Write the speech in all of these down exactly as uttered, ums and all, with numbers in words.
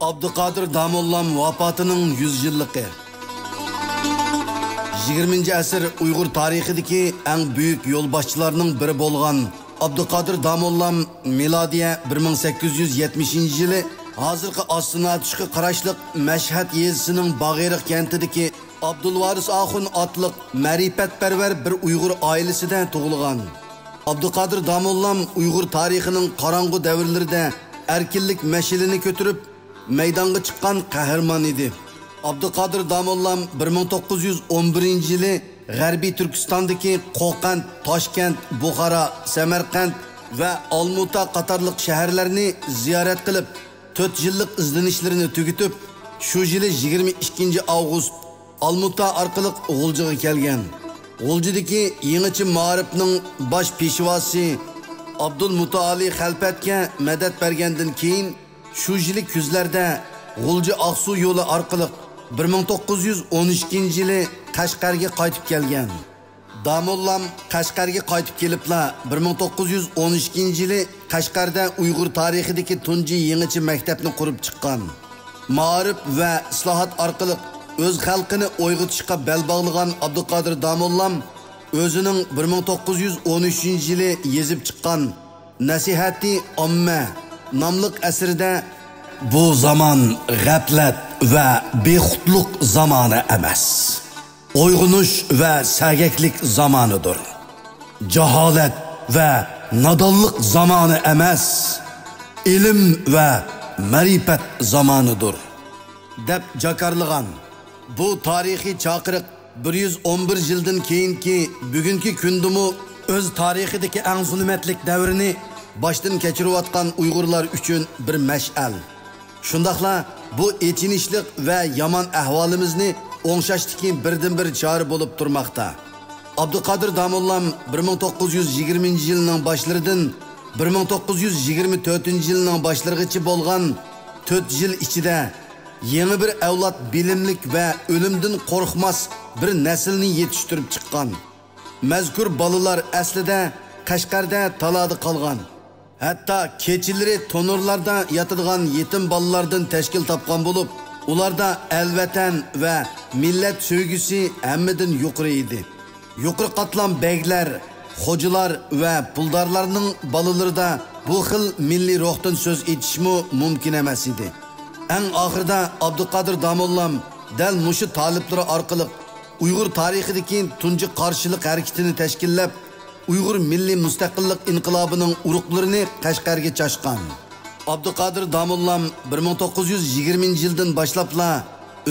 ئابدۇقادىر داموللام ۋاپاتىنىڭ يۈز يىللىقى. يىگىرمىنچى ئەسىر ئۇيغۇر تارىخىدىكى ئەڭ بۈيۈك يولباشچىلارنىڭ بىرى بولغان ئابدۇقادىر داموللام مىلادىيە بىر مىڭ سەككىز يۈز يەتمىشىنچى يىلى ھازىرقى ئاستانە تۇشقا قاراشلىق مەشھەد يېزىسىنىڭ باغېرىق كەنتىدىكى ئابدۇلۋارىس ئاخۇن ئاتلىق مەرىپەتپەرۋەر بىر ئۇيغۇر ئائىلىسىدە تۇغۇلغان. ئابدۇقادىر داموللام ئۇيغۇر تارىخىنىڭ قاراڭغۇ دەۋرلىرىدە ئەركىنلىك مەشئىلىنى كۆتۈرۈپ، مەيدانغا چىققان قەھرىمان ئىدى. ئابدۇقادىر داموللام بىر مىڭ توققۇز يۈز ئون بىرىنچى يىلى غەربىي تۈركىستاندىكى قوقەنت، تاشكەنت، بۇخارا، سەمەرقەنت ۋە ئالمۇتا قاتارلىق شەھەرلەرنى زىيارەت قىلىپ، تۆت يىللىق ئىزدىنىشلىرىنى تۈگىتىپ، شۇ يىلى يىگىرمە ئىككىنچى ئاۋغۇست ئالمۇتا ئارقىلىق غۇلجىغا كەلگەن. غۇلجىدىكى يېڭىچە مائارىپنىڭ باش پېشۋاسى ئابدۇلمۇتائالى خەلپەتكە مەدەت بەرگەندىن كېيىن، شۇ يىلى كۈزلەردە غۇلجا ئاقسۇ يولى ئارقىلىق بىر مىڭ توققۇز يۈز ئون ئىككىنچى يىلى قەشقەرگە قايتىپ كەلگەن. داموللام قەشقەرگە قايتىپ كېلىپلا، بىر مىڭ توققۇز يۈز ئون ئىككىنچى يىلى قەشقەردە ئۇيغۇر تارىخىدىكى تۇنجى يېڭىچە مەكتەپنى قۇرۇپ چىققان. مائارىپ ۋە ئىسلاھات ئارقىلىق ئۆز خەلقىنى ئويغىتىشقا بەل باغلىغان ئابدۇقادىر داموللام ئۆزىنىڭ بىر مىڭ توققۇز يۈز ئون ئۈچىنچى يىلى يېزىپ چىققان نەسىھەتى ئاممە ناملىق ئەسىرىدە، بۇ زامان غەپلەت ۋە بىخۇدلۇق زامانى ئەمەس، ئويغىنىش ۋە سەگەكلىك زامانىدۇر. جاھالەت ۋە نادانلىق زامانى ئەمەس، ئىلىم ۋە مەرىپەت زامانىدۇر، دەپ جاكارلىغان. بۇ تارىخىي چاقىرىق بىر يۈز ئون بىر يىلدىن كېيىنكى بۈگۈنكى كۈندىمۇ ئۆز تارىخىدىكى ئەڭ زۇلمەتلىك دەۋرنى باشتىن كەچۈرۈۋاتقان ئۇيغۇرلار ئۈچۈن بىر مەشئەل. شۇنداقلا بۇ ئېچىنىشلىق ۋە يامان ئەھۋالىمىزنى ئوڭشاشتىكى بىردىنبىر چارە بولۇپ تۇرماقتا. ئابدۇقادىر داموللام بىر مىڭ توققۇز يۈز يىگىرمىنچى يىلنىڭ باشلىرىدىن بىر مىڭ توققۇز يۈز يىگىرمە تۆتىنچى يىلنىڭ باشلىرىغىچە بولغان تۆت يىل ئىچىدە يېڭى بىر ئەۋلاد بىلىملىك ۋە ئۆلۈمدىن قورقماس بىر نەسىلنى يېتىشتۈرۈپ چىققان. مەزكۇر بالىلار ئەسلىدە قەشقەردە تالادا قالغان، ھەتتا كېچىلىرى تونۇرلاردا ياتىدىغان يېتىم بالىلاردىن تەشكىل تاپقان بولۇپ، ئۇلاردا ئەلۋەتەن ۋە مىللەت سۆيگۈسى ھەممىدىن يۇقىرى ئىدى. يۇقىرى قاتلام بەگلەر، خوجىلار ۋە پۇلدارلارنىڭ بالىلىرىدا بۇ خىل مىللىي روھتىن سۆز ئېچىشمۇ مۇمكىن ئەمەس ئىدى. ئەڭ ئاخىرىدا ئابدۇقادىر داموللام دەل مۇشۇ تالىپلىرى ئارقىلىق ئۇيغۇر تارىخىدىكى تۇنجى قارشىلىق ھەرىكىتىنى تەشكىللەپ، ئۇيغۇر مىللىي مۇستەقىللىق ئىنقىلابىنىڭ ئۇرۇقلىرىنى قەشقەرگە چاچقان. ئابدۇقادىر داموللام بىر مىڭ توققۇز يۈز يىگىرمىنچى يىلدىن باشلاپلا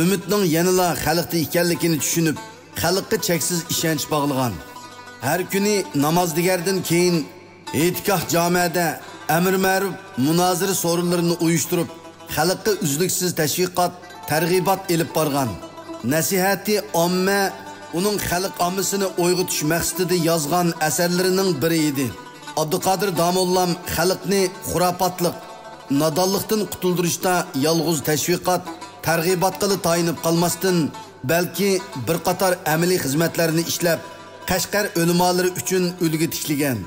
ئۈمىدنىڭ يەنىلا خەلقتە ئىكەنلىكىنى چۈشىنىپ، خەلققە چەكسىز ئىشەنچ باغلىغان. ھەر كۈنى نامازدىگەردىن كېيىن ھېيتگاھ جامەدە ئەمىر مەرۇپ مۇنازىرە سورۇنلىرىنى ئۇيۇشتۇرۇپ، خەلققە ئۈزلۈكسىز تەشۋىقات، تەرغىبات ئېلىپ بارغان. نەسىھەتى ئاممە ئۇنىڭ خەلق ئاممىسىنى ئويغىتىش مەقسىتىدە يازغان ئەسەرلىرىنىڭ بىرى ئىدى. ئابدۇقادىر داموللام خەلقنى خۇراپاتلىق، نادانلىقتىن قۇتۇلدۇرۇشتا يالغۇز تەشۋىقات، تەرغىباتقىلا تايىنىپ قالماستىن، بەلكى بىر قاتار ئەمەلىي خىزمەتلەرنى ئىشلەپ، قەشقەر ئۆلىمالىرى ئۈچۈن ئۈلگە تىكلىگەن.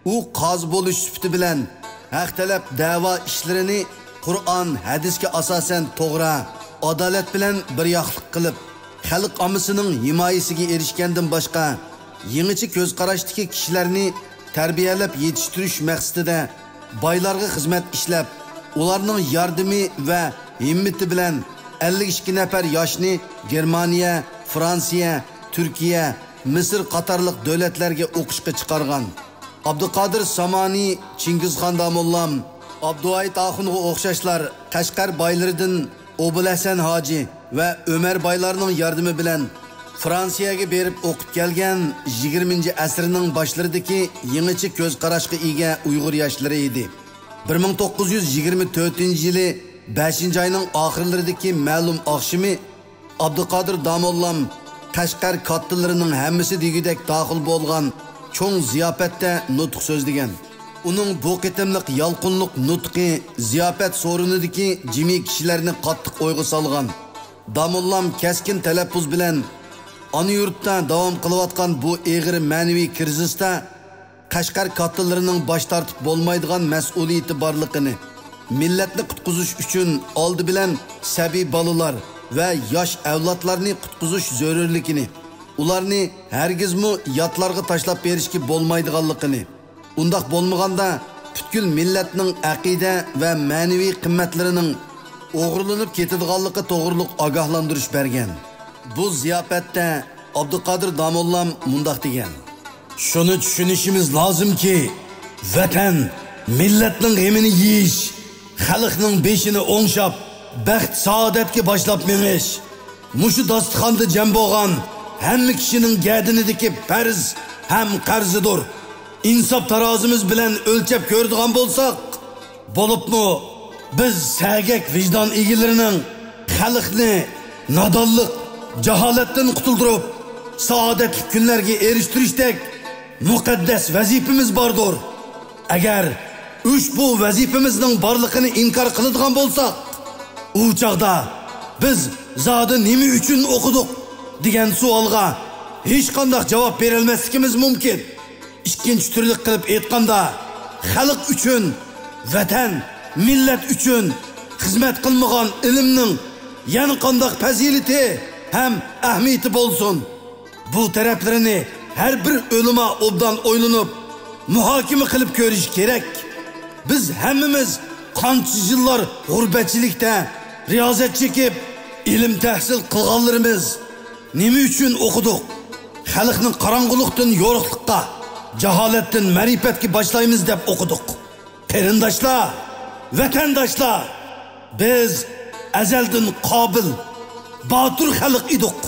ئۇ قازى بولۇش سۈپىتى بىلەن ھەق تەلەپ دەۋا ئىشلىرىنى قۇرئان، ھەدىسكە ئاساسەن توغرا، ئادالەت بىلەن بىر ياقلىق قىلىپ، خەلق ئاممىسىنىڭ ھىمايىسىگە ئېرىشكەندىن باشقا، يېڭىچە كۆز قاراشتىكى كىشىلەرنى تەربىيەلەپ يېتىشتۈرۈش مەقسىتىدە بايلارغا خىزمەت ئىشلەپ، ئۇلارنىڭ ياردىمى ۋە ھىممىتى بىلەن ئەللىك ئىككى نەپەر ياشنى گېرمانىيە، فرانسىيە، تۈركىيە، مىسىر قاتارلىق دۆلەتلەرگە ئوقۇشقا چىقارغان. ئابدۇقادىر سامانى، چىڭگىزخان داموللام، ئابدۇۋايىت ئاخۇنغا ئوخشاشلار قەشقەر بايلىرىدىن ئوبۇلھەسەن ھاجى ۋە ئۆمەر بايلارنىڭ ياردىمى بىلەن فرانسىيەگە بېرىپ ئوقۇپ كەلگەن يىگىرمىنچى ئەسىرنىڭ باشلىرىدىكى يېڭىچە كۆز قاراشقا ئىگە ئۇيغۇر ياشلىرى ئىدى. بىر مىڭ توققۇز يۈز يىگىرمە تۆتىنچى يىلى بەشىنچى ئاينىڭ ئاخىرلىرىدىكى مەلۇم ئاخشىمى ئابدۇقادىر داموللام قەشقەر كاتتىلىرىنىڭ ھەممىسى دېگۈدەك داخىل بولغان چوڭ زىياپەتتە نۇتۇق سۆزلىگەن. ئۇنىڭ بۇ قېتىملىق يالقۇنلۇق نۇتقى زىياپەت سورۇنىدىكى جىمى كىشىلەرنى قاتتىق ئويغا سالغان. داموللام كەسكىن تەلەپپۇز بىلەن، ئانا يۇرتتا داۋام قىلىۋاتقان بۇ ئېغىر مەنىۋى كىرىزىستا قەشقەر كاتتىلىرىنىڭ باش تارتىپ بولمايدىغان مەسئۇلىيىتى بارلىقىنى، مىللەتنى قۇتقۇزۇش ئۈچۈن ئالدى بىلەن سەبىي بالىلار ۋە ياش ئەۋلادلارنى قۇتقۇزۇش زۆرۈرلۈكىنى، ئۇلارنى ھەرگىزمۇ ياتلارغا تاشلاپ بېرىشكە بولمايدىغانلىقىنى، ئۇنداق بولمىغاندا پۈتكۈل مىللەتنىڭ ئەقىدە ۋە مەنىۋى قىممەتلىرىنىڭ ئوغرىلىنىپ كېتىدىغانلىقى توغرۇلۇق ئاگاھلاندۇرۇش بەرگەن. بۇ زىياپەتتە ئابدۇقادىر داموللام مۇنداق دېگەن: شۇنى چۈشىنىشىمىز لازىمكى، ۋەتەن، مىللەتنىڭ غېمىنى يېيىش، خەلقنىڭ بېشىنى ئوڭشاپ، بەخت-سائادەتكە باشلاپ مېڭىش، مۇشۇ داستىخاندا جەم بولغان ھەممە كىشىنىڭ گەدىنىدىكى پەرز ھەم قەرزىدۇر. ئىنساپ تارازىمىز بىلەن ئۆلچەپ كۆرىدىغان بولساق، بولۇپمۇ بىز سەگەك ۋىجدان ئىگىلىرىنىڭ خەلقنى نادانلىق، جاھالەتتىن قۇتۇلدۇرۇپ، سائادەتلىك كۈنلەرگە ئېرىشتۈرۈشتەك مۇقەددەس ۋەزىپىمىز باردۇر. ئەگەر ئۇشبۇ ۋەزىپىمىزنىڭ بارلىقىنى ئىنكار قىلىدىغان بولساق، ئۇ چاغدا بىز زادى نېمە ئۈچۈن ئوقۇدۇق دېگەن سوئالغا ھېچقانداق جاۋاب بېرەلمەسلىكىمىز مۇمكىن. ئىككىنچى تۈرلۈك قىلىپ ئېيتقاندا، خەلق ئۈچۈن، ۋەتەن، مىللەت ئۈچۈن خىزمەت قىلمىغان ئىلىمنىڭ يەنە قانداق پەزىلىتى ھەم ئەھمىيىتى بولسۇن؟ بۇ تەرەپلىرىنى ھەر بىر ئۆلىما ئوبدان ئويلىنىپ، مۇھاكىمە قىلىپ كۆرۈشى كېرەك. بىز ھەممىمىز قانچە يىللار غۇربەتچىلىكتە رىيازەت چېكىپ، ئىلىم تەھسىل قىلغانلىرىمىز نېمە ئۈچۈن ئوقۇدۇق؟ خەلقنى قاراڭغۇلۇقتىن يورۇقلۇققا، جاھالەتتىن مەرىپەتكە باشلايمىز دەپ ئوقۇدۇق. قېرىنداشلار، ۋەتەنداشلار، بىز ئەزەلدىن قابىل، باتۇر خەلق ئىدۇق.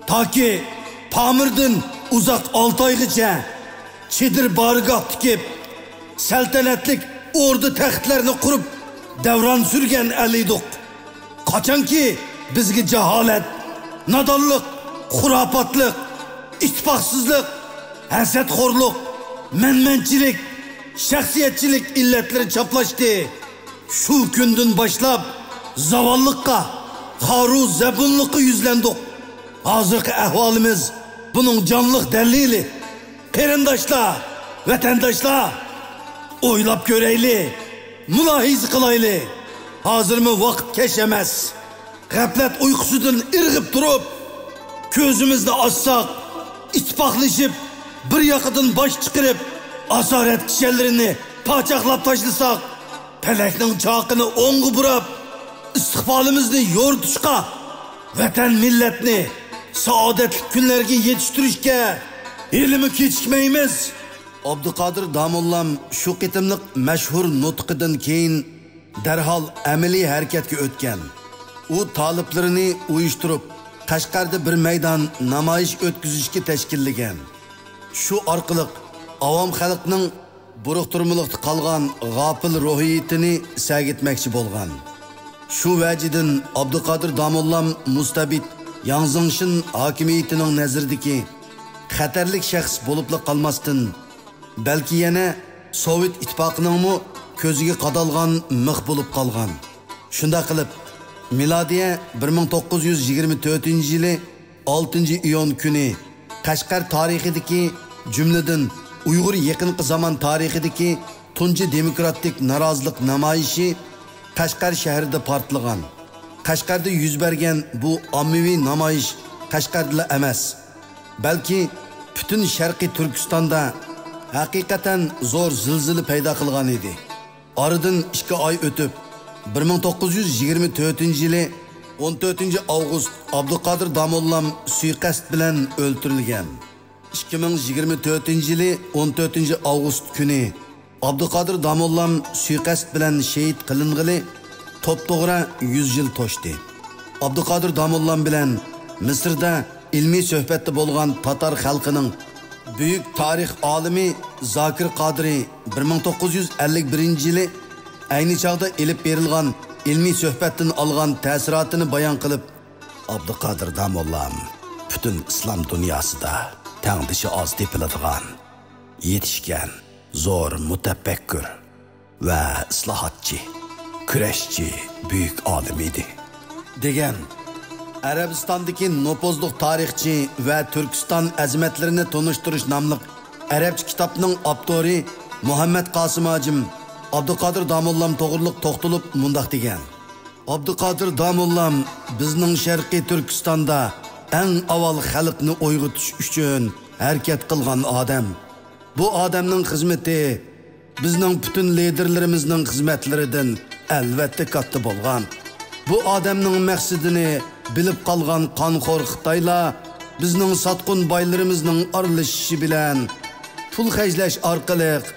تاكى پامىردىن ئۇزاق ئالتايغىچە چېدىر بارگاھ تىكىپ، سەلتەنەتلىك ئوردا تەختلەرنى قۇرۇپ، دەۋران سۈرگەن ئەل ئىدۇق. قاچانكى بىزگە جاھالەت، نادانلىق، خۇراپاتلىق، ئىتتىپاقسىزلىق، ھەسەتخورلۇق، مەنمەنچىلىك، شەخسىيەتچىلىك ئىللەتلىرى چاپلاشتى، شۇ كۈندىن باشلاپ زاۋاللىققا، خارۇ زەبۇنلۇققا يۈزلەندۇق. ھازىرقى ئەھۋالىمىز بۇنىڭ جانلىق دەلىلى. قېرىنداشلار، ۋەتەنداشلار، ئويلاپ كۆرەيلى، مۇلاھىزە قىلايلى. ھازىرمۇ ۋاقىت كەچ ئەمەس. غەپلەت ئۇيقۇسىدىن ئىرغىپ تۇرۇپ، كۆزىمىزنى ئاچساق، ئىتتىپاقلىشىپ، بىر ياقىدىن باش چىقىرىپ، ئاسارەت كىشەنلىرىنى پاچاقلاپ تاشلىساق، پەلەكنىڭ چاقىنى ئوڭغا بۇراپ، ئىستىقبالىمىزنى يورۇتۇشقا، ۋەتەن مىللەتنى سائادەتلىك كۈنلەرگە يېتىشتۈرۈشكە ھېلىمۇ كېچىكمەيمىز. ئابدۇقادىر داموللام شۇ قېتىملىق مەشھۇر نۇتقىدىن كېيىن دەرھال ئەمەلىي ھەرىكەتكە ئۆتكەن. ئۇ تالىپلىرىنى ئۇيۇشتۇرۇپ، قەشقەردە بىر مەيدان نامايىش ئۆتكۈزۈشكە تەشكىللىگەن. شۇ ئارقىلىق ئاۋام خەلقنىڭ بۇرۇقتۇرمىلىقتا قالغان غاپىل روھىيىتىنى سەگىتمەكچى بولغان. شۇ ۋەجىدىن ئابدۇقادىر داموللام مۇستەبىت ياڭ زېڭشىن ھاكىمىيىتىنىڭ نەزىرىدىكى خەتەرلىك شەخس بولۇپلا قالماستىن، بەلكى يەنە سوۋېت ئىتتىپاقىنىڭمۇ كۆزىگە قادالغان مىخ بولۇپ قالغان. شۇنداق قىلىپ، مىلادىيە بىر مىڭ توققۇز يۈز يىگىرمە تۆتىنچى يىلى ئالتىنچى ئىيۇن كۈنى قەشقەر تارىخىدىكى، جۈملىدىن ئۇيغۇر يېقىنقى زامان تارىخىدىكى تۇنجى دېموكراتىك نارازىلىق نامايىشى قەشقەر شەھىرىدە پارتلىغان. قەشقەردە يۈز بەرگەن بۇ ئاممىۋى نامايىش قەشقەردىلا ئەمەس، بەلكى پۈتۈن شەرقىي تۈركىستاندا ھەقىقەتەن زور زىلزىلە پەيدا قىلغان ئىدى. ئارىدىن ئىككى ئاي ئۆتۈپ، بىر مىڭ توققۇز يۈز يىگىرمە تۆتىنچى يىلى ئون تۆتىنچى ئاۋغۇست ئابدۇقادىر داموللام سۇيىقەست بىلەن ئۆلتۈرۈلگەن. ئىككى مىڭ يىگىرمە تۆتىنچى يىلى ئون تۆتىنچى ئاۋغۇست كۈنى ئابدۇقادىر داموللام سۇيىقەست بىلەن شېھىت قىلىنغىلى توپتوغرا يۈز يىل توشتى. ئابدۇقادىر داموللام بىلەن مىسىردا ئىلمىي سۆھبەتتە بولغان تاتار خەلقىنىڭ بۈيۈك تارىخ ئالىمى زاكىر قادىرى بىر مىڭ توققۇز يۈز ئەللىك بىرىنچى يىلى ئەينى چاغدا ئېلىپ بېرىلغان ئىلمىي سۆھبەتتىن ئالغان تەسىراتىنى بايان قىلىپ، ئابدۇقادىر داموللام پۈتۈن ئىسلام دۇنياسىدا تەڭدىشى ئاز تېپىلىدىغان، يېتىشكەن زور مۇتەپەككۇر ۋە ئىسلاھاتچى، كۈرەشچى، بۈيۈك ئالىم ئىدى، دېگەن. ئەرەبىستاندىكى نوپۇزلۇق تارىخچى ۋە تۈركىستان ئەزىمەتلىرىنى تونۇشتۇرۇش ناملىق ئەرەبچە كىتابنىڭ ئاپتورى مۇھەممەد قاسىم ھاجىم ئابدۇقادىر داموللام توغرۇلۇق توختىلىپ مۇنداق دېگەن: ئابدۇقادىر داموللام بىزنىڭ شەرقىي تۈركىستاندا ئەڭ ئاۋۋال خەلقنى ئويغىتىش ئۈچۈن ھەرىكەت قىلغان ئادەم. بۇ ئادەمنىڭ خىزمىتى بىزنىڭ پۈتۈن لىدېرلىرىمىزنىڭ خىزمەتلىرىدىن ئەلۋەتتە كاتتا بولغان. بۇ ئادەمنىڭ مەقسىتىنى بىلىپ قالغان قانخور خىتايلار بىزنىڭ ساتقۇن بايلىرىمىزنىڭ ئارىلىشىشى بىلەن پۇل خەجلەش ئارقىلىق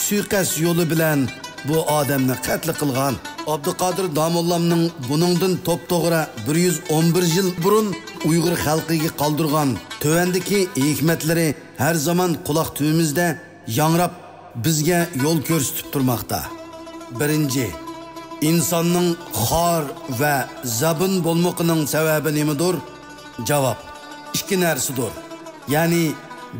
سۇيىقەست يولى بىلەن بۇ ئادەمنى قەتل قىلغان. ئابدۇقادىر داموللامنىڭ بۇنىڭدىن توپتوغرا بىر يۈز ئون بىر يىل بۇرۇن ئۇيغۇر خەلقىگە قالدۇرغان تۆۋەندىكى ھېكمەتلىرى ھەر زامان قۇلاق تۈۋىمىزدە ياڭراپ، بىزگە يول كۆرسىتىپ تۇرماقتا. بىرىنچى، ئىنساننىڭ خار ۋە زەبۇن بولمىقىنىڭ سەۋەبى نېمىدۇر؟ جاۋاب، ئىككى نەرسىدۇر. يەنى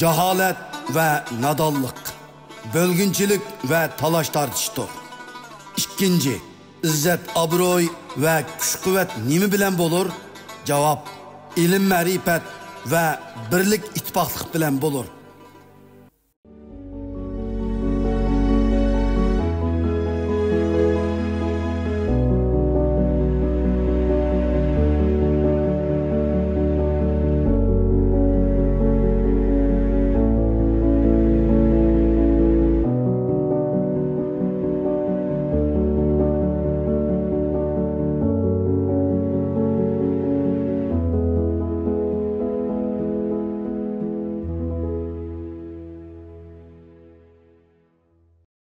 جاھالەت ۋە نادانلىق، بۆلگۈنچىلىك ۋە تالاش تارتىشتۇر. ئىككىنچى، ئىززەت ئابرۇي ۋە كۈچ قۇۋۋەت نېمە بىلەن بولۇر؟ جاۋاب، ئىلىم مەرىپەت ۋە بىرلىك ئىتتىپاقلىق بىلەن بولۇر.